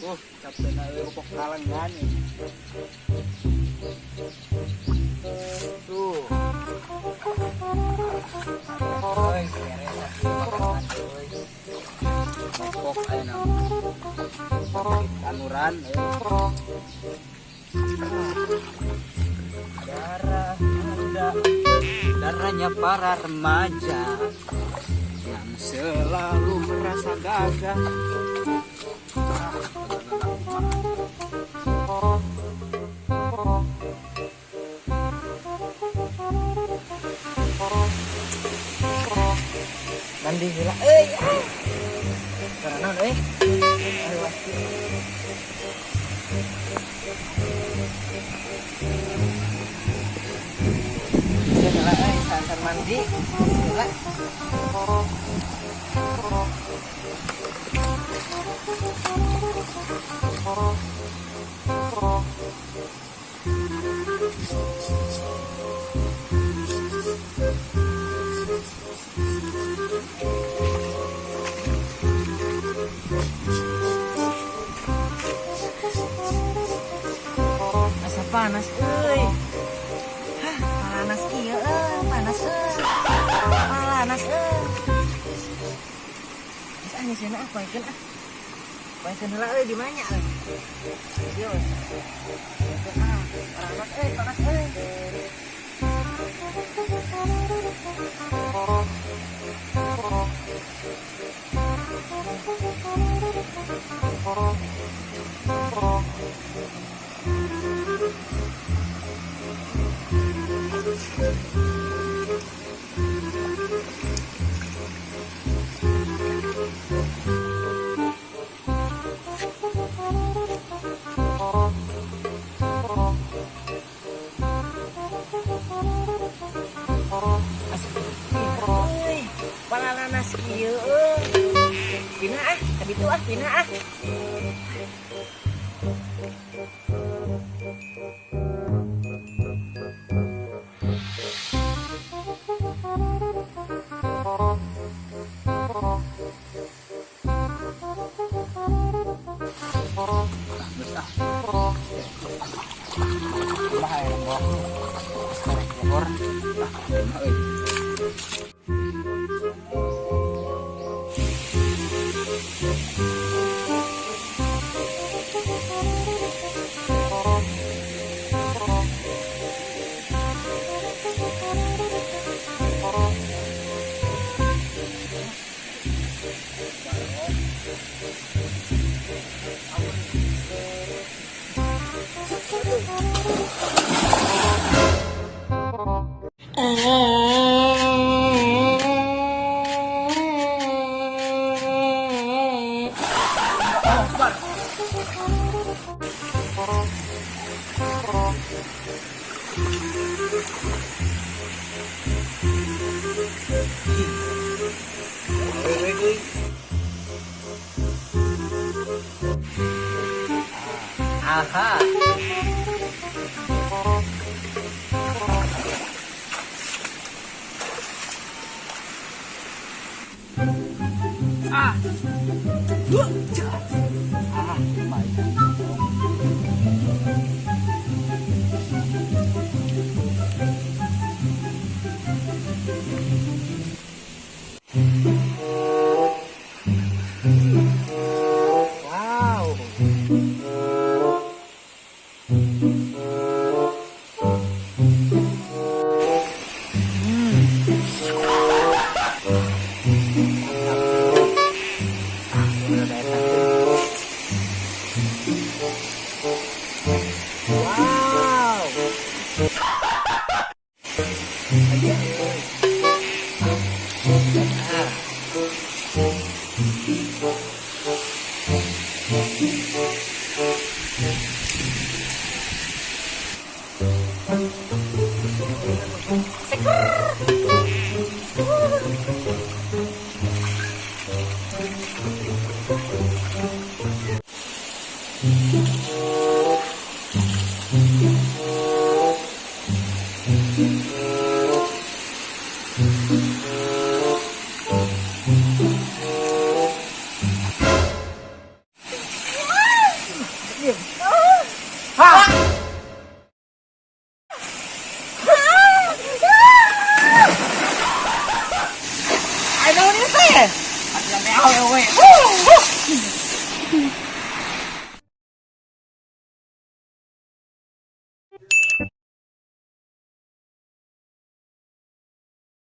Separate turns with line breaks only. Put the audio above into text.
Capek na euy, pokok kalengan. Tuh. Euy, beres makanan euy. Pokok ayeuna. Tanuran euy. Darah muda, darahnya para remaja yang selalu merasa gagah.
Mandi heula euy. Ah. Karena naon euy? Ayo wasti. Heula euy, santan mandi. Heula. Asa panas euy. Hah, panas kieu euy, panas euy. Panas euy. Geus ah nyieun ah poekeun ah. Poekeun heula euy di mana euy. Ieu. Poekeun ah, panas euy, panas euy. Asa euy, palalanas kieu euy. Pindah ah, ka ditu ah, pindah ah.
Geus ah. Bahaya bawa. Sekarang motor. Ah, kumaha euy. Akbar. Euy, euy. Aha. Ah. Ah, lumayan. Wow. Ah, udah.
Ah! Ay, naon ieu teh? Atuh teh awewe. Wuh.